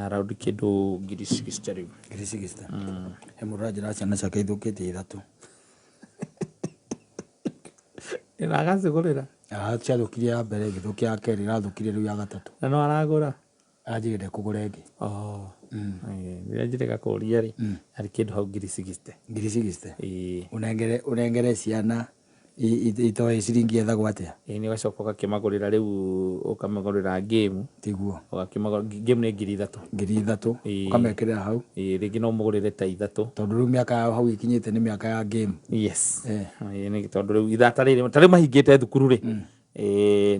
Around kĩndũ 60,000 rĩu. 60,000. He mũndũ ũranjĩra ciana ciake ithũkĩtie ithatũ. Na agacigũrĩra? Ciathũkirie ya mbere, ĩgĩthũkia ya kerĩ, ĩrathũkirie rĩu ya gatatũ. Na no aragũra? Aranjĩrire ndekũgũra ĩngĩ. Oh. Rĩrĩa njĩrĩga kũria rĩ, arĩ kĩndũ hau 60,000. 60,000? Ĩĩ. Ũnengere ũnengere ciana itoĩ ciringi yethagwo atĩa? Ĩĩ nĩ ũgacoka ũgakĩmagũrĩra rĩu ũkamagũrĩra game. Tiguo. Ũgakĩmagũrĩra game nĩ 3,000. 3,000. Ũkamekĩrĩra hau. Ĩĩ rĩngĩ no ũmũgũrĩre ta ithatũ. Tondũ rĩu mĩaka yao hau ĩkinyĩte nĩ mĩaka ya game. Yes. Ĩĩ nĩ tondũ rĩu ithaa ta rĩrĩ ta rĩu mahingĩte thukuru rĩ,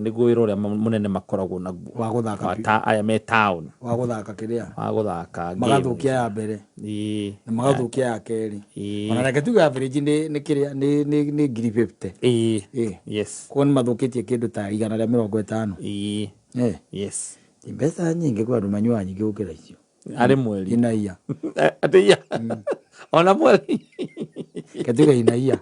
nĩguo wĩra ũrĩa mũnene makoragwo naguo. Wa gũthaka Wa ta aya me town. Wa gũthaka kĩrĩa? Wa gũthaka game. Magathũkia ya mbere. Ĩĩ. Na magathũkia ya kerĩ. Ĩĩ. Ona reke tuge average nĩ kĩrĩa nĩ 50,000. Ĩĩ. Ĩĩ. Yes. Koguo nĩ mathũkĩtie kĩndũ ta 150. Ĩĩ. Eh. Yes. Ti mbeca nyingĩ kwĩ andũ manyuaga nyingĩ gũkĩra icio. Arĩ mweri. Inaia. Atĩ ia. Ona mweri. Reke tuge inaia.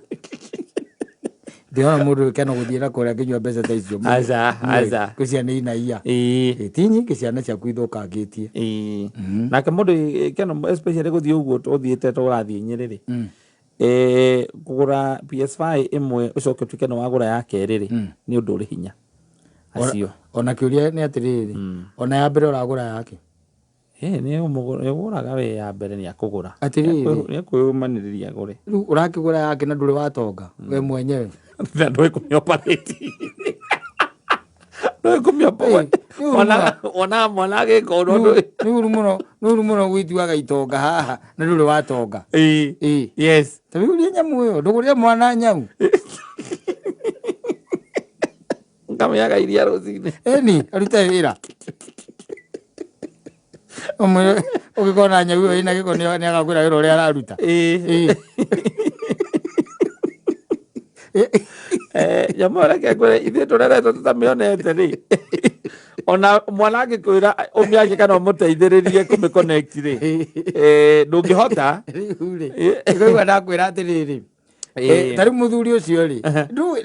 Ndĩrona mũndũ kena gũthiĩ na kũrĩa akĩnyua mbeca ta icio. Aca, aca. Ngwĩciria nĩ inaia. Ĩĩ. Ĩ, ti nyingĩ ciana ciaku ithũkangĩtie. Ĩĩ. Nake mũndũ kena especially gũthiĩ ũguo ũthiĩte ta ũrathiĩ Nyĩrĩ rĩ. Kũgũra PS5 ĩmwe ũcoke ũtuĩke nĩ wagũra ya kerĩ rĩ, nĩ ũndũ ũrĩ hinya. Acio. Ona kĩũria nĩ atĩrĩrĩ, ona ya mbere ũragũra yake? Ĩĩ, nĩ ũgũraga we ya mbere nĩ akũgũra. Atĩrĩrĩ. Nĩ akwĩyũmanĩrĩria agũre. Rĩu ũrakĩgũra yake na ndũrĩ watonga we mwenyewe. Na ndũĩ kũmĩ-operate. Ndũĩ kũmĩ-operate. Ĩĩ, nĩ ũru mũno. Wona mwana agĩka ũndũ ndũĩ. Nĩ ũru mũno, nĩ ũru mũno gwĩtuaga itonga haha na ndũrĩ watonga. Ĩĩ. Ĩĩ. Yes. Ta wĩũrie nyamũ ĩyo, ndũgũrĩre mwana nyau. Ngamĩaga iria rũcinĩ. Ĩni, arute wĩra. Ũmwĩre ũngĩkorwo na nyau ĩyo ĩna gĩko nĩ agakwĩra wĩra ũrĩa araruta. Ĩĩ. Ĩĩ. Nyamũ ĩyo reke ngwĩre ithuĩ tũreretwo tũtamĩonete rĩ, ona mwana angĩkwĩra ũmĩake kana ũmũteithĩrĩrie kũmĩ connect rĩ, ndũngĩhota. Rĩu rĩ, ngũigua ndakwĩra atĩrĩrĩ, ta rĩu mũthuri ũcio rĩ,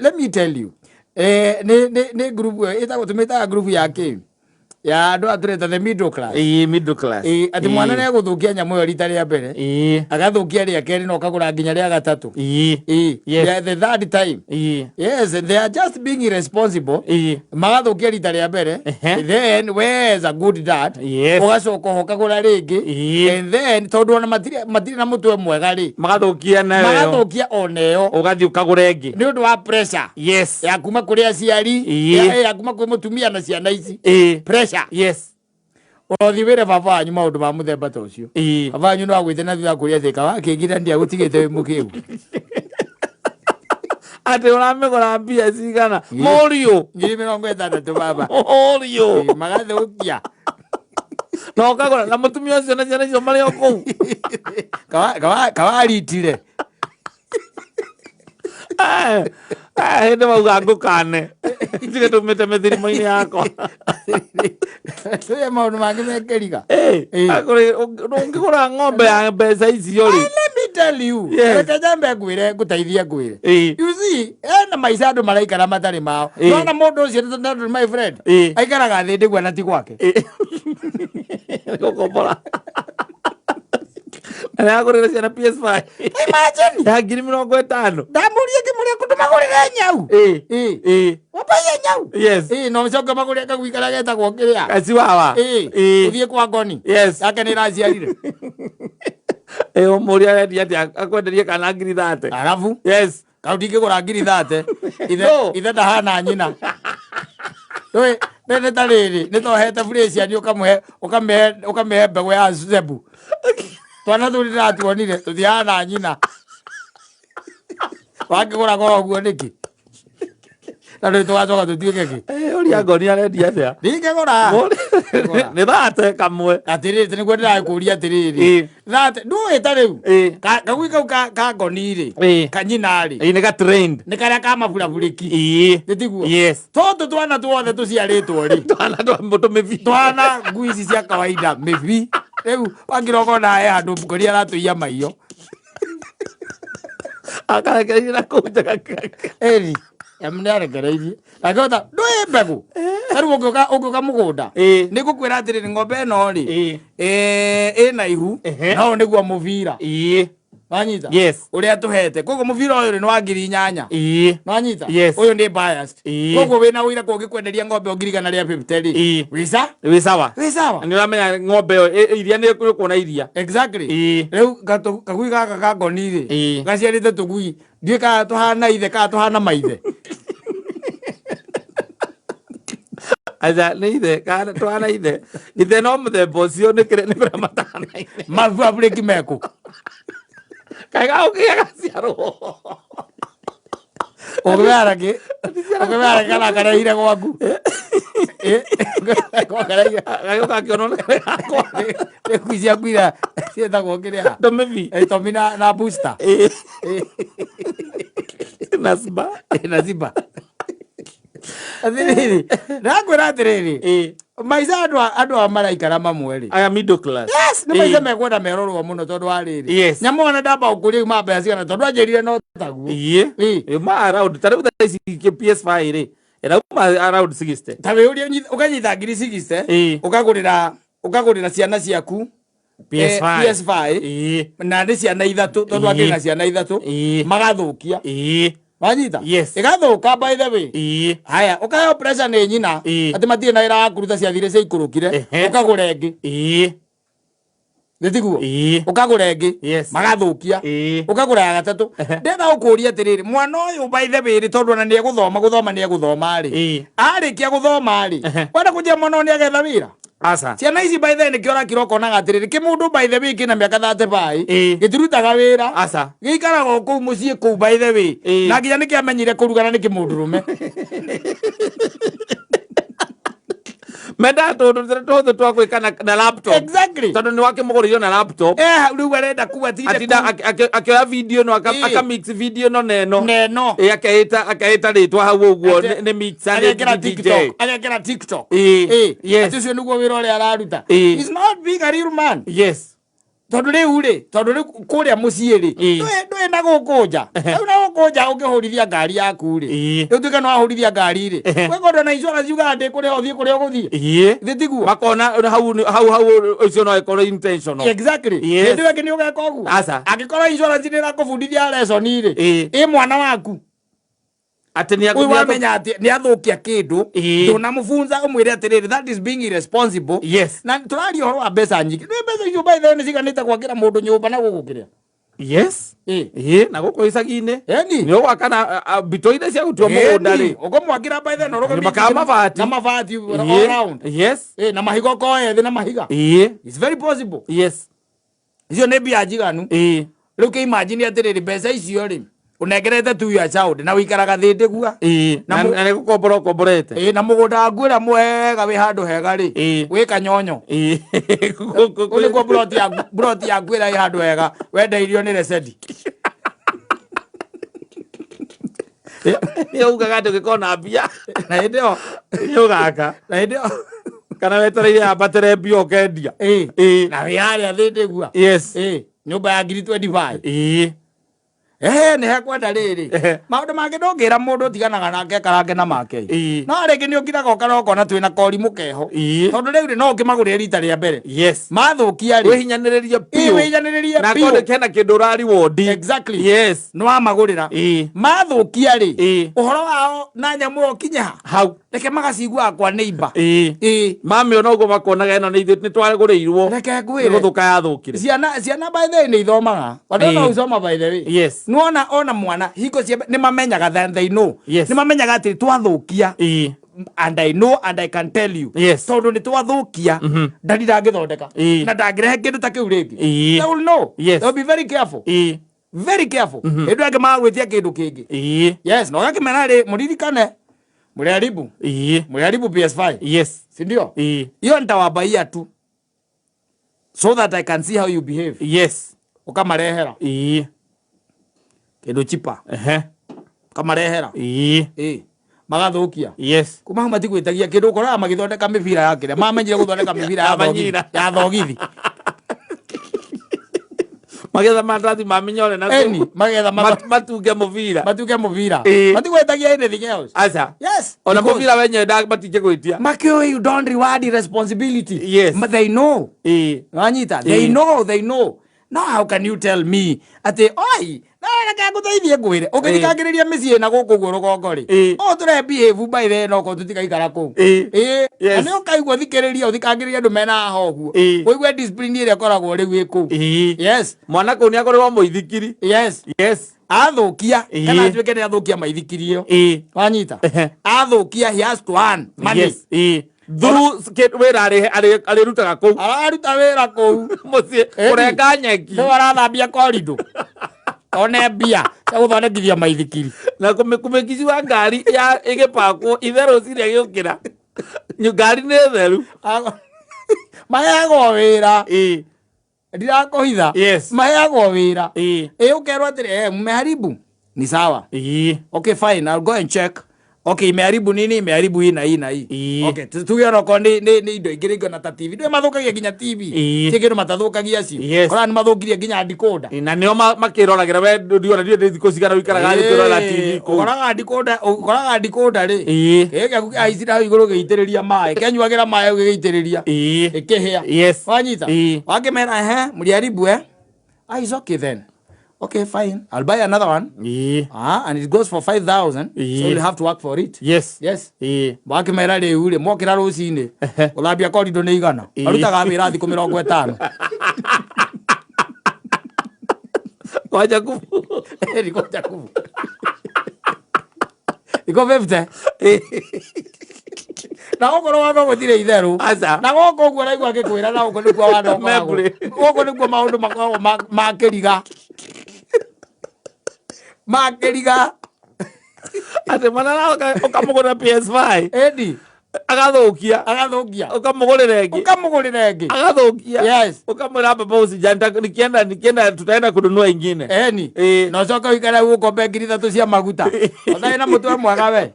let me tell you, nĩ group ĩyo ĩtagwo, tũmĩtaga group ya kĩ? Ya andũ aya tũreta the middle class. Ĩĩ, middle class. Ĩĩ, atĩ mwana nĩ egũthũkia nyamũ ĩyo rita rĩa mbere. Ĩĩ. Agathũkia rĩa kerĩ na ũkagũra nginya rĩa gatatũ. Ĩĩ. Ĩĩ. Yes. The third time. Ĩĩ. Yes, they are just being irresponsible. Ĩĩ. Magathũkia rita rĩa mbere. Ehe. Then we as a good dad. Yes. Ũgacoka oho ũkagũra rĩngĩ. Ĩĩ. And then tondũ ona matirĩ na mũtwe mwega rĩ. Magathũkia nayo. Magathũkia ona ĩyo. Ũgathiĩ ũkagũra ĩngĩ. Nĩ ũndũ wa pressure. Yes. Ya kuma kũrĩ aciari. Ĩĩ. Ya kuma kwĩ mũtumia na ciana ici. Ĩĩ. Pressure. Yes. Ũrothi wĩre baba wanyu maũndũ ma mũthemba ta ũcio. Ĩĩ. Baba wanyu no agwĩte na thutha kũrĩa thĩka wakĩngira ndiagũtigĩte wĩ mũkĩgu. Atĩ ũramĩgũra mbia cigana? Mũriũ. 60,000 baba. Mũriũ. Ĩĩ, magathũkia. Na ũkagũra na mũtumia ũcio na ciana icio marĩ o kũu. Kawaritire. Hĩndĩ mauga ngũkane. Ndige tũmĩte mĩthirimo-inĩ yakwa. Tũrĩa maũndũ mangĩ mekĩriga. Ĩĩ, Ĩĩ. Ũngĩgũra ng'ombe ya mbeca icio rĩ. Let me tell you. Yes. Reke nyambe ngwĩre ngũteithie ngwĩre. Ĩĩ. You see, ena maica andũ maraikara matarĩ mao. Ĩĩ. Nona mũndũ ũcio nĩ my friend. Ĩĩ. Aikaraga thĩ ndĩgua na ti gwake. Ĩĩ. Gũkombora. Na nĩagũrĩre ciana PS5. Imagine. Ya 50,000. Ndamũria ngĩmũria kũndũ magũrĩre nyau. Ĩĩ. Ĩĩ. Ĩĩ. Wambaie nyau. Yes. Ĩĩ, no ũcoke magũrĩre kagui karĩa getagwo kĩrĩa. Gaciwawa. Ĩĩ. Ĩĩ. Ũthiĩ kwa ngoni. Yes. Yake nĩ ĩraciarire. Ĩĩ, ũmũrie arendia atĩa akwenderie kana 30,000. Arabu. Yes. Kau ndingĩgũra 30,000. Ithe No. ithe ndahana nyina. Ndũĩ, nĩ ta rĩrĩ, nĩ tohete Fureciani ũkamũhe ũkamĩhe ũkamĩhe mbegũ ya zebu. Twana tũu nĩndĩratuonire tũtihana nyina. Wakĩgũra goro ũguo nĩkĩ? Na rĩu tũgacoka tũtuĩke kĩ? Ũria ngoni arendia atĩa? Ndingĩgũra. Nĩ thate kamwe. Atĩrĩrĩ, nĩguo ndĩrakũria atĩrĩrĩ. Ĩĩ. Thate, ndũĩ ta rĩu. Ĩĩ. Kagui kau ka ngoni rĩ. Ĩĩ. Kanyina rĩ. Ĩĩ, nĩ ga trained. Nĩ karĩa ka maburabũrĩki. Ĩĩ. Nĩ tiguo? Yes. Tũtũ twana tuothe tũciarĩtwo rĩ. Twana twa tũmĩbi. Twana ngui ici cia kawaida mĩbi. Rĩu wakĩroka ona he handũ ngoni aratũiya maiyo. Akarekereria na kũu nja Ĩni. Em nĩ arekereirie akĩhota ndũĩ mbegũ tarĩu ũngĩũka mũgũnda Ĩĩ. nĩ ngũkwĩra atĩrĩrĩ ng'ombe ĩno rĩ Ĩĩ. ĩna ihu Ehe. na ũyũ nĩguo mũbira Ĩĩ. wanyita Yes. ũrĩa tũhete koguo mũbira ũyũ rĩ nĩ wa 8,000 Ĩĩ. nwanyita Yes. ũyũ nĩ biased Ĩĩ. koguo wĩna ũira kũngĩkwenderia ng'ombe ũngirigana rĩa 50 rĩ Ĩĩ. wĩca Wĩ sawa. wĩ sawa Nĩ ũramenya ng'ombe ĩyo iria nĩ ũkuona iria. Exactly. Ĩĩ. Rĩu kagui gaka ka ngoni rĩ Ĩĩ. gaciarĩte tũgui ndiũĩ kana tũhana ithe kana tũhana maithe. Aca nĩ ithe kana twana ithe. Ithe no mũthemba ũcio nĩ kĩrĩa nĩ kũrĩa matahanaine. Mabuaburĩki mekũ? Kaĩ gagũkĩgĩa gaciarwo. Ũngĩmera kĩ? Ũngĩmera kana karehire gwaku? Karehire. Gagĩũka akĩonwo nĩ karĩa gakwa. Nĩ ngui ciaku iria ciĩtagwo kĩrĩa? Tommy. Tommy na Booster. Ĩĩ. Na Simba. Na Simba. Atĩrĩrĩ, ndakwĩra atĩrĩrĩ, Ĩĩ. maica andũ a maraikara mamwe rĩ. Aya middle class. Yes, nĩ maica Ĩĩ. mekwenda merorwo mũno tondũ wa rĩrĩ. Yes. Nyamũ ona ndamba gũkũria yuma mbeca cigana tondũ anjĩrire no taguo. Ĩĩ. Ĩĩ. Yuma around ta rĩu thaa ici PS5 rĩ ĩrauma around 60. Ta wĩũrie ũkanyita ngiri 60 Ĩĩ. Ũkagũrĩra ciana ciaku PS5. PS5. Ĩĩ. Na nĩ ciana ithatũ tondũ Ĩĩ. akĩrĩ na ciana ithatũ Ĩĩ. magathũkia. Ĩĩ. Wanyita? Yes. Ĩgathũka by the way. Ĩĩ. Haya, ũkaheo pressure nĩ nyina Ĩĩ. atĩ matirĩ na wĩra wa kũruta ciathire ciaikũrũkire Ehe. ũkagũra ĩngĩ. Ĩĩ. Nĩ tiguo? Ĩĩ. Ũkagũra ĩngĩ. Yes. Magathũkia. Ĩĩ. Ũkagũra ya gatatũ. Ndĩrenda gũkũria atĩrĩrĩ, mwana ũyũ by the way rĩ, tondũ ona nĩ egũthoma gũthoma nĩ egũthoma rĩ. Ĩĩ. Arĩkia gũthoma rĩ, Ehe. wenda kũnjĩra mwana ũyũ nĩ agetha wĩra? Aca. Ciana ici by the way nĩkĩo ũrakira ũkonaga atĩrĩrĩ, kĩmũndũ by the way kĩna mĩaka 35 Ĩĩ. gĩtirutaga wĩra. Aca. Gĩikaraga o kũu mũciĩ kũu by the way. Ĩĩ. Na nginya nĩkĩamenyire kũruga na nĩ kĩmũndũrũme. Mendaga tũndũ tũhũthũ twa gwĩka na laptop. Exactly. Tondũ nĩ wakĩmũgũrĩire na laptop. Hau rĩu arenda kuga atinde Atinda kũu. akĩoya video ĩno Ĩĩ. aka mix video ĩno na ĩno. Neno. Ĩĩ, akeĩta rĩtwa hau ũguo nĩ mixer nĩ Agekĩra DJ. TikTok. Agekĩra TikTok. Ĩĩ. Ĩĩ. Yes. Atĩ ũcio nĩguo wĩra ũrĩa araruta. Ĩĩ. He's not being a real man. Yes. Tondũ rĩu rĩ, tondũ rĩu kũrĩa mũciĩ rĩ, Ĩĩ. ndũĩ na gũkũ nja. Rĩu na gũkũ nja ũngĩhũrithia ngari yaku rĩ, Ĩĩ. rĩu tuĩke nĩ wahũrithia ngari rĩ, Ehe. kwĩ na insurance yugaga ndĩkũrĩha ũthiĩ kũrĩa ũgũthiĩ. Ĩĩ. Githĩ tiguo? Makona hau ũcio no ĩkorwo intentional. Exactly. Yes. Hĩndĩ ĩyo ĩngĩ nĩ ũgeka ũguo. Aca. Angĩkorwo insurance nĩ ĩrakũbundithia lesson rĩ, Ĩĩ. ĩ mwana waku Atĩ nĩ ũyũ wamenya atĩ nĩ athũkia kĩndũ Ĩĩ. ndũnamũbunza ũmwĩre atĩrĩrĩ that is being irresponsible. Yes. Na tũraria ũhoro wa mbeca nyingĩ. Nĩ mbeca icio by the way nĩ ciganĩte gwakĩra mũndũ nyũmba na gũkũ kĩrĩa. Yes. Ĩĩ. Ĩĩ, na gũkũ icagi-inĩ. Ĩni. Nĩ ũgwaka na mbito iria cia gũtua mũgũnda rĩ. Ũkũmwakĩra by the way na ũrũgamie Nyũmba ka mabati. Na mabati all Ĩĩ. round. Yes. Ĩĩ, na mahiga ũkoe thĩ na mahiga. Ĩĩ. It's very possible. Yes. Icio nĩ mbia njiganu. Ĩĩ. Rĩu kĩ imagine atĩrĩrĩ mbeca icio rĩ ũnengerete tu your child na ũikaraga thĩ ndĩgua. Ĩĩ. Na Na na nĩ gũkombora ũkomborete. Ĩĩ, na mũgũnda waku ũrĩa mwega wĩ handũ hega rĩ Ĩĩ. wĩ kanyonyo. Ĩĩ. Kũu nĩkuo plot yaku ĩrĩa ĩ handũ hega wendeirio nĩ resedi. Nĩ ugaga atĩ ũngĩkorwo na mbia Na hĩndĩ ĩyo nĩ ũgaka. na hĩndĩ ĩyo Kana wetereire yambatĩre mbia ũkendia. Ĩĩ. Ĩĩ. Na wĩ harĩa thĩ ndĩgua. Yes. Ĩĩ, nyũmba ya ngiri 25. Ĩĩ. Nĩ hekwenda rĩrĩ. Ehe. Maũndũ mangĩ ndũngĩra mũndũ ũtiganaga nake ekarange na make. Ĩĩ. No rĩngĩ nĩ ũkiraga ũkara ũkona twĩna korimũ keho. Ĩĩ. Tondũ rĩu rĩ no ũkĩmagũrĩre rita rĩa mbere. Yes. Mathũkia rĩ. Wĩhinyanĩrĩrie Ĩĩ, biũ. wĩhinyanĩrĩrie Na biũ. akorwo kena kĩndũ ũrariwondi. Exactly. Yes. Nĩ wamagũrĩra. Ĩĩ. Mathũkia rĩ. Ĩĩ. Ũhoro wao na nyamũ ĩyo ũkinye ha. Hau. Reke magaciguaga kwa neighbor. Ĩĩ. Ĩĩ. Mamĩona ũguo makonaga ĩno nĩ ithuĩ nĩ twagũrĩirwo. Reke Nĩ ngwĩre. gũthũka yathũkire. Ciana by the way nĩ ithomaga. Watoto Ĩĩ. usoma by the way. Yes. Nĩwona ona mwana hingo cia nĩ mamenyaga than they know. Yes. Nĩ mamenyaga atĩ twathũkia. Ĩĩ. And I know and I can tell you. Yes. Tondũ nĩ twathũkia ndari ndangĩthondeka. Ĩĩ. Na ndangĩrehe kĩndũ ta kĩu rĩngĩ. Ĩĩ. They will know. Yes. They will be very careful. Ĩĩ. Very careful. Hĩndĩ ĩyo angĩ magwĩtia kĩndũ kĩngĩ. Ĩĩ. Yes, na ũgakĩmera rĩ mũririkane mũrĩharibu. Ĩĩ. Mũrĩharibu PS5. Yes. Si ndio? Ĩĩ. Hiyo nitawabaia tu. So that I can see how you behave. Yes. Ũkamarehera. Ĩĩ. Kĩndũ chipa. Ehe. Ũkamarehera. Ĩĩ. Ĩĩ. Magathũkia. Yes. Kuma hau matigwĩtagia kĩndũ ũkoraga magĩthondeka mĩbira ya kĩrĩa. Mamenyire gũthondeka mĩbira ya Ya thogithi. manyira. Ya thogithi. Magetha mandathi ma mĩnyore na Eni, magetha matunge mũbira. Matuke mũbira. Ĩĩ. Matigwetagia anything else. Aca. Yes. Ona Because mũbira wenyewe matingĩgwĩtia. Makĩũĩ you don't reward irresponsibility. Yes. But they know. Ĩĩ. Wanyita, they know, they know. Now how can you tell me atĩ oi, na reke ngũteithie ngwĩre ũngĩthikangĩrĩria mĩciĩ na gũkũ guo rũgongo rĩ, Ĩĩ. o tũre behave by the no ko tũtigaikara kũu. Ĩĩ. Ĩĩ. Yes. Na nĩ ũkaigua thikĩrĩria ũthikangĩrĩria andũ mena haha ũguo, Ĩĩ. ũigue discipline ĩrĩa ĩkoragwo rĩu ĩ kũu. Ĩĩ. Yes. Mwana kũu nĩ akorirwo mũithikiri. Yes. Yes. Athũkia Ĩĩ. kana atuĩke nĩ athũkia maithikiri ĩyo, Ĩĩ. wanyita, Ehe. athũkia, he has to earn money. Yes. Ĩĩ. Through wĩra arĩrutaga kũu. Araruta wĩra kũu. Mũciĩ. Ĩni. Kũrenga nyeki. Rĩu arathambia korindo one mbia cia gũthondekithia maithikiri. Na kũmĩkici wa ngari ya ĩgĩpakwo ithe rũcinĩ agĩũkĩra. Ngari nĩ theru. Maheagwo wĩra. Ĩĩ. Ndirakũhitha. Yes. Maheagwo wĩra. Ĩĩ. Ĩ ũkerwo atĩrĩ, eh, mmeharibu ni sawa. Ĩĩ. Okay, fine, I'll go and check. Okay, imeharibu nini? Imeharibu hii na hii na hii. Ĩĩ. Okay, tuge onokorwo nĩ indo ingĩ rĩngĩ ona ta TV ndũĩ mathũkagia nginya TV. Ĩĩ. Ti kĩndũ matathũkagia cio. Yes. Kora nĩ mathũkirie nginya decoder. Na nĩo makĩroragĩra we ndiona ndiũĩ nĩ thikũ cigana ũikaraga thĩ ũkĩrora TV kũu. Ũkoraga decoder, ũkoraga decoder rĩ, Ĩĩ. kĩĩ gĩaku kĩhaicire hau igũrũ gĩitĩrĩria maĩ, kĩanyuagĩra maĩ ũgĩgĩitĩrĩria, Ĩĩ. ĩkĩhĩa. Yes. Wanyita. Ĩĩ. Wakĩmera ehe mliharibu, eh, ah, it's okay then, okay, fine, I'll buy another one. Ĩĩ. Ah, and it goes for 5000, so Ĩĩ. you'll have to work for it. Yes. Yes. Ĩĩ. Wakĩmera rĩu rĩ, mokĩra rũcinĩ Ehe. gũthambia korindo nĩ 100. Ĩĩ. Arutaga wĩra thikũ 50. Kwa Jakubu. Thikũ Jakubu thikũ 50. Na okorwo watho gũtirĩ itherũ. Aca. Na gũkũ ũguo ũraigua ngĩkwĩra na gũkũ nĩkuo watho ũkoragwo. Memory. Gũkũ nĩkuo maũndũ makoragwo makĩriga makĩriga. Atĩ mwana ũkamũgũrĩra PS5. Ĩndi. Agathũkia. Agathũkia. Ũkamũgũrĩra ĩngĩ. Ũkamũgũrĩra ĩngĩ. Agathũkia. Yes. Ũkamwĩra baba usijali, nikienda tutaenda kununua ingine. Eni. Ĩĩ. Na ũcoke ũikare hau ũkombe 3,000 cia maguta ũtarĩ na mũtwe mwega we.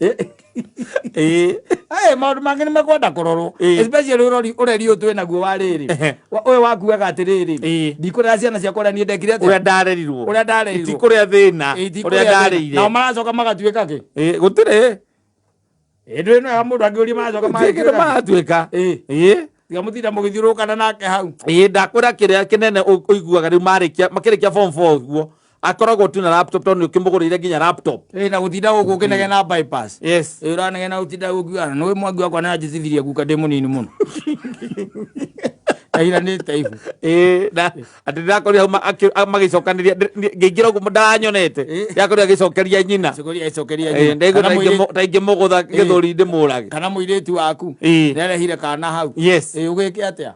Ĩĩ. Hey, maũndũ mangĩ nĩ mekwenda kũrorwo. Ĩĩ. Especially ũrori ũreri ũyũ twĩ naguo wa rĩrĩ. Ehe. Ũyũ wakuaga atĩrĩrĩ, Ĩĩ. ndikũrera ciana ciakwa ũrĩa niĩ ndekire Ũrĩa atĩa, ndarerirwo. ũrĩa ndarerirwo. Ti kũrĩa thĩna. Ĩĩ, ti Ũrĩa kũrĩa thĩna. ndarĩire. Nao maracoka magatuĩka kĩ? Ĩĩ, gũtirĩ. Ĩndũ ĩno ya mũndũ angĩũria maracoka Gũtirĩ kĩndũ magatuĩka kĩ? maratuĩka. Ĩĩ. Ĩĩ. Tiga mũtinda mũgĩthiũrũrũkana nake hau. Ĩĩ, ndakwĩra kĩrĩa kĩnene ũiguaga rĩu marĩkia makĩrĩkia form 4 ũguo akoragwo tu na laptop tondũ nĩ ũkĩmũgũrĩire nginya laptop. Ĩĩ, na gũtinda gũkũ ũkĩnegena bypass. Yes. Ĩĩ, ũranegena gũtinda gũkiuga nĩ mwangi wakwa nĩ anjĩtithirie guka ndĩ mũnini mũno airanĩte ibu. Ĩĩ, na atĩ ndĩrakorire hau magĩcokanĩria ngĩingĩra ũguo ndaranyonete. Ĩĩ. Ndĩrakorire agĩcokeria nyina. Cokeria cokeria Ĩĩ, nyina. ndaigua Kana ta ingĩmũgũtha gĩthũri ndĩmũrage. Kana mũirĩtu waku Ĩĩ. nĩarehire kana hau. Yes. Ĩĩ, ũgĩke atĩa?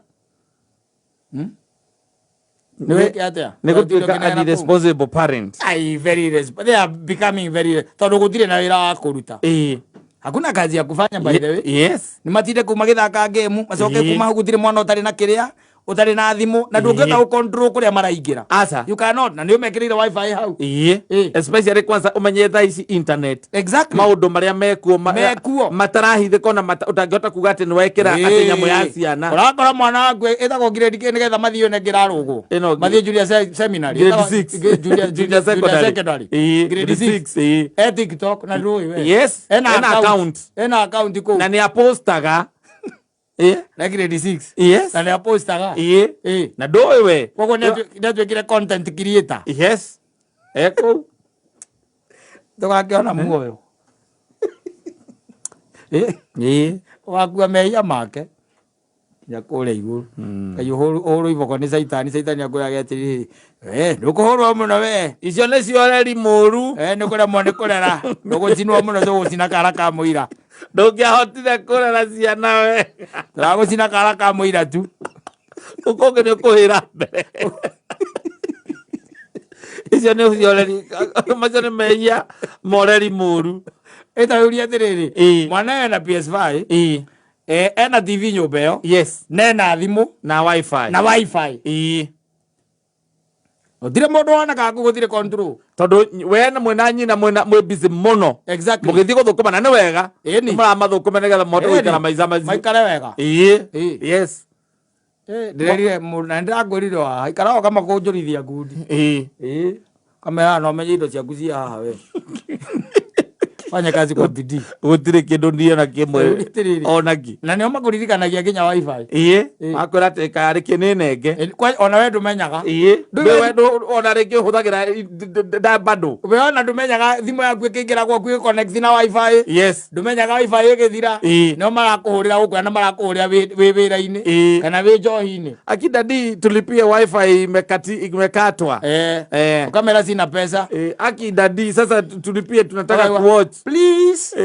Nĩ wĩke atĩa? Nĩ gũtuĩka Ũtinda an ũkĩnegena kũu? irresponsible parent. Ai, very they are becoming very, tondũ gũtirĩ na wĩra wa kũruta. Ĩĩ. Hakuna kazi ya kufanya, by the way. Yes. Nĩ matinde kuma gĩthaka game, macoke Ĩĩ. kuma hau gũtirĩ mwana ũtarĩ na kĩrĩa, ũtarĩ na thimũ, na ndũngĩhota Ĩĩ. gũ control kũrĩa maraingĩra. Aca. You cannot, na nĩ ũmekĩrĩire wifi hau. Ĩĩ. Ĩĩ. Especially kwanza ũmenyete thaa ici internet. Exactly. Maũndũ marĩa mekuo Mekuo. matarahithĩka ona ũtangĩhota kuga atĩ nĩ wekĩra atĩ nyamũ ya ciana. Ũrakora mwana waku ĩtagwo grade K nĩgetha mathiĩ one ngĩrarũgwo Ĩno mathiĩ junior seminary. Grade Ĩtagwo- 6. Junior Junior secondary. secondary. Ĩĩ, Grade grade 6. 6, ĩĩ. E TikTok na ndũĩ we. Yes, ena ena account. account. Ena account kũu. Na nĩ apostaga. Ĩĩ. Na grade 6. Yes. Na nĩ apostaga. Ĩĩ. Ĩĩ. Na ndũĩ we. Koguo nĩ atuĩkire content creator. Yes. Ekũu. Tũgakĩona muoyo. Ĩĩ. Ĩĩ. Wakua mehia make nginya kũrĩa igũrũ. Ngai ũhũrwo iboko nĩ caitani, caitani akwĩrage atĩrĩrĩ, we ndũkũhũrwo mũno we. Icio nĩcio ũreri mũru. Nĩ kũremwo nĩ kũrera, ndũgũcinwo mũno, tũgũcina kara ka mũira. Ndũngĩahotire kũrera ciana we. Tũragũcina kara ka mũira tu. Ũkũngĩ nĩ ũkũhĩra mbere. Icio nĩ ũreri, macio nĩ mehia moreri mũru. Ĩtayũria atĩrĩrĩ, Ĩĩ. mwana ena PS5, Ĩĩ. ena TV nyũmba ĩyo, Yes. na ena thimũ Na wifi. Na wifi. Ĩĩ. Gũtirĩ mũndũ wonekaga kũu, gũtirĩ control. Tondũ we na mwĩna nyina mwĩna mwĩ busy mũno. Exactly. Mũgĩthiĩ gũthũkũma na nĩ wega. Ĩni. Mũramathũkũme nĩgetha mũhote Ĩni. gũikara maica macio. Maikare wega. Ĩĩ. Ĩĩ. Yes. Ndĩrerire na nĩndĩrakwĩrire haha ikara ũkamakũnjũrithia ngundi. Ĩĩ. Kamera no menye indo ciaku cia haha we. Fanya kazi kwa bidii. Gũtirĩ kĩndũ niĩ ona kĩmwe Gũtirĩ. ona kĩ. Na nĩo makũririkanagia nginya wifi. Ĩĩ. Ĩĩ. Makwĩra atĩ kayarĩ kĩ nĩ nenge. Ona we ndũmenyaga. Ĩĩ. Ndũĩ- We ona rĩngĩ ũhũthagĩra bado. We ona ndũmenyaga thimũ yaku ĩkĩingĩra gwaku ĩconnect na wifi. Yes. Ndũmenyaga wifi ĩgĩthira. Ĩĩ. Nĩo marakũhũrĩra gũkũ na marakũhũrĩra wĩ wĩra-inĩ Ĩĩ. kana wĩ njohi-inĩ. Akida di tulipie wifi imekatwa. Eh. Eh. Ukamera sina pesa. Eh, aki dadi sasa tulipie tunataka Ũkaigua, kuwatch. Please.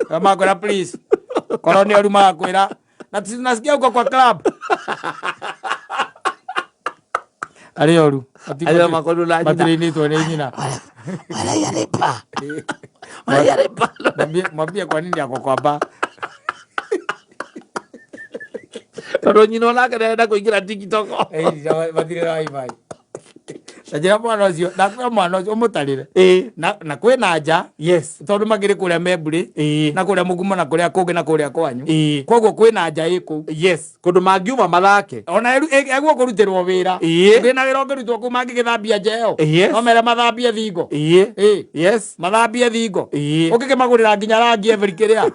Makwĩra please. Korwo nĩ oru magakwĩra. Na tunasikia uko kwa club. Arĩ oru. Arĩa makorirwo na nyina. Matirĩinĩtwo nĩ nyina. Wanayaripa. Wanayaripa. Mwambie kwa nini ako kwa bar. Tondũ nyina onake nĩarenda kũingĩra TikTok. Matirĩ na wifi. Ta njĩra mwana ũcio, ndakwĩra mwana ũcio ũmũtarĩre. Ĩĩ. Na kwĩna nja Yes. tondũ makĩrĩ kũrĩa Membũrĩ Ĩĩ. na kũrĩa Mũgumo na kũrĩa kũngĩ na kũrĩa kwanyu. Ĩĩ. Koguo kwĩna nja ĩ kũu. Yes. Kũndũ mangiuma mathake. Ona egwo kũrutĩrwo wĩra. Ĩĩ. Kwĩna wĩra ũngĩrutwo kũu mangĩgĩthambia nja ĩyo. Yes. No mere mathambie thingo. Ĩĩ. Ĩĩ. Yes. Mathambie thingo. Ĩĩ. Ũngĩkĩmagũrĩra nginya rangi every kĩrĩa.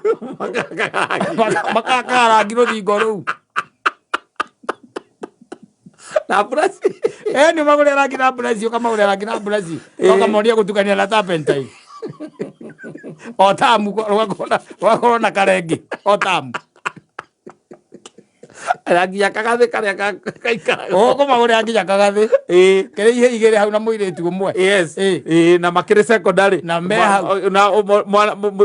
Makakaga rangi rũthingo rũu. Na brush. Nĩ ũmagũrĩra rangi na brush, ũkamagũrĩra rangi na brush. Ĩĩ. Ũkamonia gũtukania na turpentine. O tamu rũgakorwo na karenge. O tamu. Rangi ya kagathĩ karĩa kaikaraga. Ũkũmagũrĩra nginya kagathĩ. Ĩĩ. Kĩrĩ ihe igĩrĩ hau na mũirĩtu ũmwe. Yes. Ĩĩ. Ĩĩ, na makĩrĩ secondary. Na me hau. Na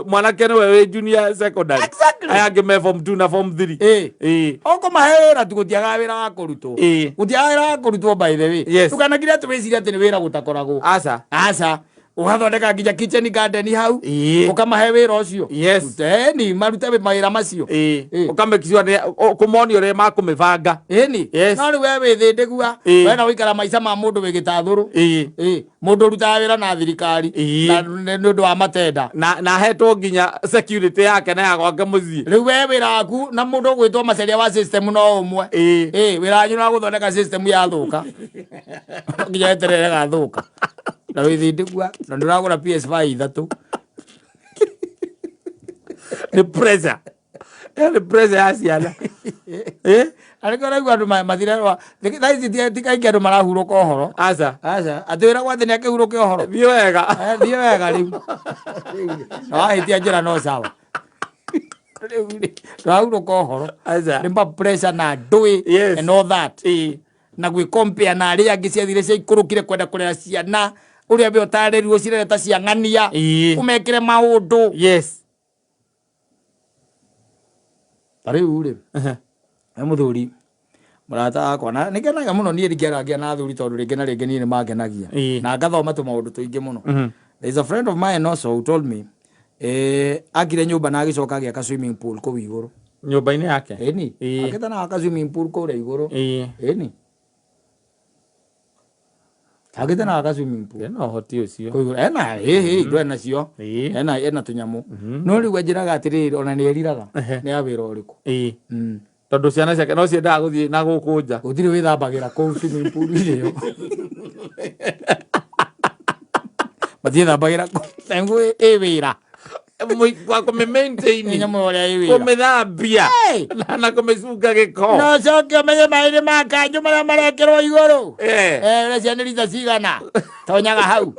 mwanake nĩwe wĩ junior secondary. Exactly. Aya angĩ me form 2 na form 3. Ĩĩ. Ĩĩ. Ũkũmahe wĩra tu gũtiagaga wĩra wa kũrutwo. Ĩĩ. Gũtiagaga wĩra wa kũrutwo by the way. Yes. Ndũkanakire atĩ wĩcirie atĩ nĩ wĩra gũtakoragwo. Aca. Aca. Ũgathondeka nginya kitchen garden hau. Ĩĩ. Ũkamahe wĩra ũcio. Yes. Ruteni marute mawĩra macio. Ĩĩ. Ĩĩ. Ũkamake sure nĩ kũmonia ũrĩa makũmĩbanga. Ĩni. Yes. No rĩu we wĩ thĩndĩgua. Ĩĩ. We na ũikara maica ma mũndũ wĩ gĩtathũrũ. Ĩĩ. Ĩĩ. Mũndũ ũrutaga wĩra na thirikari. Ĩĩ. Na nĩ ũndũ wa matenda. Na ahetwo nginya security yake na ya gwake mũciĩ. Rĩu we wĩra waku na mũndũ ũgwĩtwo maceria wa system no ũmwe. Ĩĩ. Ĩĩ, wĩra wanyu no gũthondeka system yathũka. No nginya weterere gathuka. Na wĩ thĩndĩgua na ndũragũra PS5 ithatũ. Nĩ pressure. Ĩyo nĩ pressure ya ciana. Ĩĩ. Arĩko ũraigua andũ mathirerwa. Thaa ici ti kaingĩ andũ marahurũka ũhoro. Aca. Aca, atĩ wĩragwo atĩ nĩakĩhurũke ũhoro. Thiĩ wega. Thiĩ wega rĩu. Na wahĩtia njĩra no sawa. Rĩu rĩ, ndũrahurũka ũhoro. Aca. Nĩ ma pressure na ndũĩ Yes. and all that. Ĩĩ. Na gwĩ compare na arĩa angĩ ciathire ciaikũrũkire kwenda kũrera ciana ũrĩa we ũtarĩrirwo cirere ta cia ng'ania. Ĩĩ. Ũmekĩre maũndũ. Yes. Ta rĩu rĩ, he mũthuri mũrata wakwa na nĩngenaga mũno niĩ ndingĩarangia na athuri tondũ rĩngĩ na rĩngĩ niĩ nĩmangenagia Ĩĩ. na ngathoma tũmaũndũ tũingĩ mũno. Mhm. There is a friend of mine also who told me akire nyũmba na agĩcoka agĩaka swimming pool kũu igũrũ. Nyũmba-inĩ yake. Ĩni. Ĩĩ. Akĩte na aka swimming pool kũrĩa igũrũ. Ĩĩ. Ĩni. Akĩte na aka swimming pool. Ena ũhoti ũcio. Kũu igũrũ. Ena ĩĩ indo ena cio. Ĩĩ. Ena tũnyamũ. No rĩu anjĩraga atĩrĩrĩ ona nĩ eriraga nĩ ya wĩra ũrĩkũ. Ĩĩ. Tondũ ciana ciake no ciendaga gũthiĩ na gũkũ nja. Gũtirĩ wĩthambagĩra kũu swimming pool -inĩ ĩyo. Matiĩthambagĩra kũu. Na nĩguo ĩ wĩra. Wa kũmĩ maintain. Nĩ nyamũ ũrĩa ĩ wĩra. Kũmĩthambia. Hey! Na kũmĩcunga gĩko. No ũcoke ũmenye maĩ nĩ ma kanjũ marĩa marekĩrwo igũrũ. Eh. Ũrĩa ciana rita cigana. Tonyaga hau.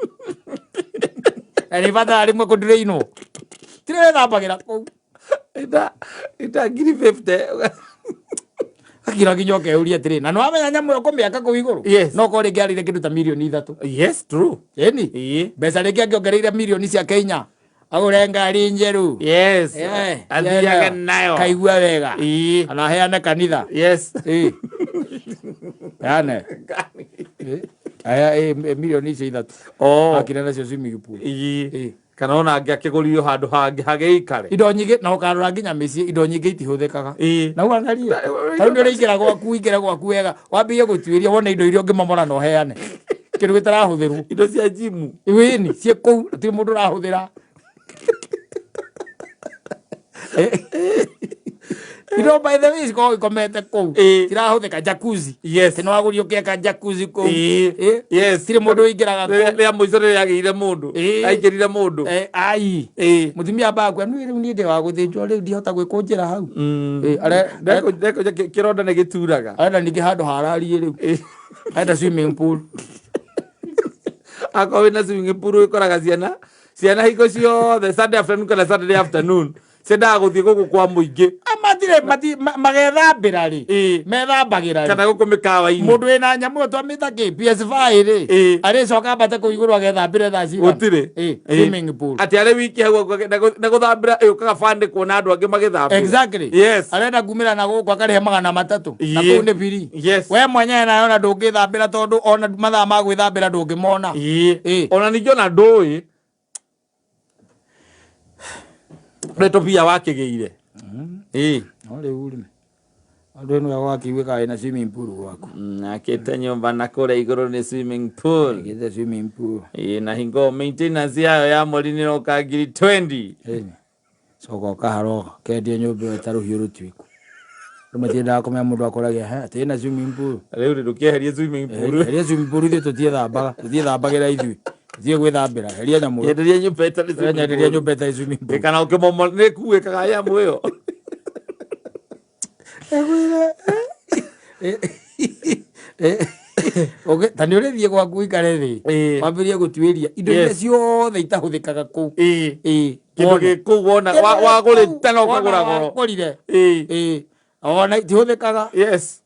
Na nĩ batara rĩmwe kũndirainwo. Tirĩ wĩthambagĩra kũu. Ita ngiri 50. Akira nginya ũkeyũria atĩrĩ, na nĩwamenya nyamũ ĩyo kũmĩaka kũu igũrũ? Yes. No korwo rĩngĩ arĩire kĩndũ ta mirioni 3. Yes, true. Ĩni. Ĩĩ. Mbeca rĩngĩ angĩongereire mirioni ciake 4. Agũre ngari njerũ. Yes. Athiage nayo. Kaigua wega. Ĩĩ. Kana aheane kanitha. Yes. Ĩĩ. Heane. Aya mirioni icio 3. Oh. Akire nacio swimming pool. Ĩĩ. Ĩĩ. Kana ona angĩ akĩgũrithio handũ hangĩ hagĩikare. Indo nyingĩ na ũkarora nginya mĩciĩ indo nyingĩ itihũthĩkaga. Ĩĩ. Na uangalie. Ta rĩu nĩ ũraingĩra gwaku ũingĩre gwaku wega wambie gũtuĩria wone indo iria ũngĩmomora na ũheane. Kĩndũ gĩtarahũthĩrwo. Indo cia gym. Wĩni ciĩ kũu gũtirĩ mũndũ ũrahũthĩra. Indo by the way cikoragwo ikomete kũu. Ĩĩ. Cirahũthĩka jacuzzi. Yes. Atĩ nĩ wagũria ũkĩaka jacuzzi kũu. Ĩĩ. Ĩĩ. Yes. Tirĩ mũndũ ũingĩraga Rĩrĩa kũu. rĩa mũico rĩrĩa agĩire mũndũ. Ĩĩ. Aingĩrire mũndũ. Eh, ai. Ĩĩ. Mũtumia ambaga kuga "Niĩ rĩu niĩ ndĩ wa gũthĩnjwo rĩu ndihota gwĩkũnjĩra hau." Mm. Ĩĩ, Ndekũnja kĩronda nĩ gĩturaga. Arenda ningĩ handũ harariĩ rĩu. Ĩĩ. Arenda swimming pool. Akorwo wĩna swimming pool wĩkoraga ciana hingo ciothe Sunday afternoon kana Saturday afternoon ciendaga gũthiĩ gũkũ kwa mũingĩ. Ah, matirĩ magethambĩra rĩ. Ĩĩ. Methambagĩra rĩ. Kana gũkũ mĩkawa-inĩ. Mũndũ wĩna nyamũ ĩyo twamĩta kĩ PS5 rĩ. Ĩĩ. Arĩcoka ambate kũu igũrũ agethambĩre thaa cigana. Gũtirĩ. Ĩĩ, Ĩĩ. swimming pool. Atĩ arĩ wiki hau na gũthambĩra ĩũkaga bande kuona andũ angĩ magĩthambĩra. Exactly. Yes. Arenda kumĩra na gũkũ akarĩha 300. Na Ĩĩ. kũu nĩ free. Yes. We mwenyewe nawe ona ndũngĩthambĩra tondũ ona mathaa ma gwĩthambĩra ndũngĩmona. Ĩĩ. Ĩĩ. Ona ningĩ ona ndũĩ ũrĩa tũbia wakĩgĩire. Ĩĩ. No rĩu rĩ. Andũ ĩno gwakĩiguĩkaga wĩna swimming pool gwaku. Akĩte nyũmba na kũrĩa igũrũ nĩ swimming pool. Gĩte swimming pool. Ĩĩ, na hingo maintenance yayo ya mweri nĩ ĩroka ngiri 20. Ĩni. Coka ũkaharwo kendie nyũmba ĩyo ta rũhiũ rũtuĩku. Andũ matiendaga kũmenya mũndũ akoragia he atĩ ĩna swimming pool. Rĩu rĩ ndũkĩeherie swimming pool. Heria swimming pool ithuĩ tũtiethambaga. Tũtiethambagĩra ithuĩ. Tũthiĩ gwĩthambĩra. Heria nyamũ ĩyo. Nyenderia nyũmba ĩtarĩ swimming Nyenderia pool. nyũmba ĩtarĩ swimming pool. Ĩ, kana ũkĩmomo nĩ kuĩkaga nyamũ ĩyo. Ta nĩ ũrĩthiĩ gwaku ũikare thĩ. Ĩĩ. Wambĩrĩrie gũtuĩria indo iria Yes. ciothe itahũthĩkaga kũu. Ĩĩ. Ĩĩ. Kĩndũ Wone. gĩ kũu wona wagũrĩte na ũkagũra goro. Wagũrire. Ĩĩ. Ĩĩ. Ona itihũthĩkaga. Yes.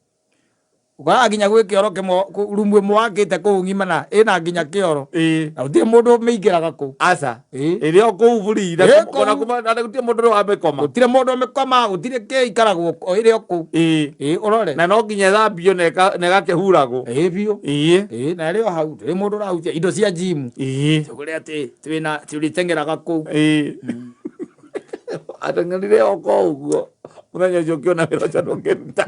Ũkoraga nginya gwĩ kĩoro kĩmwe rumu ĩmwe wakĩte kũu ng'ima na ĩna nginya kĩoro. Ĩĩ. Na gũtirĩ mũndũ ũmĩingĩraga kũu. Aca. Ĩĩ. Ĩrĩ o kũu buri na Ĩ, kũna kũu. kuma na gũtirĩ mũndũ ũrĩ wamĩkoma. Gũtirĩ mũndũ ũmĩkomaga, gũtirĩ kĩ ikaragwo ĩrĩ o kũu. Ĩĩ. Ĩĩ ũrore. Na no nginya ĩthambio na ĩgakĩhuragwo. Ĩĩ biũ. Ĩĩ. Ĩĩ na ĩrĩ o hau ndũrĩ mũndũ ũrahutia indo cia gym. Ĩĩ. Tũgũre atĩ twĩna tũrĩteng'eraga kũu. Ĩĩ. Ateng'erire o kũu ũguo. Mũthenya ũcio ũkĩona wĩra ũcio ndũngĩruta.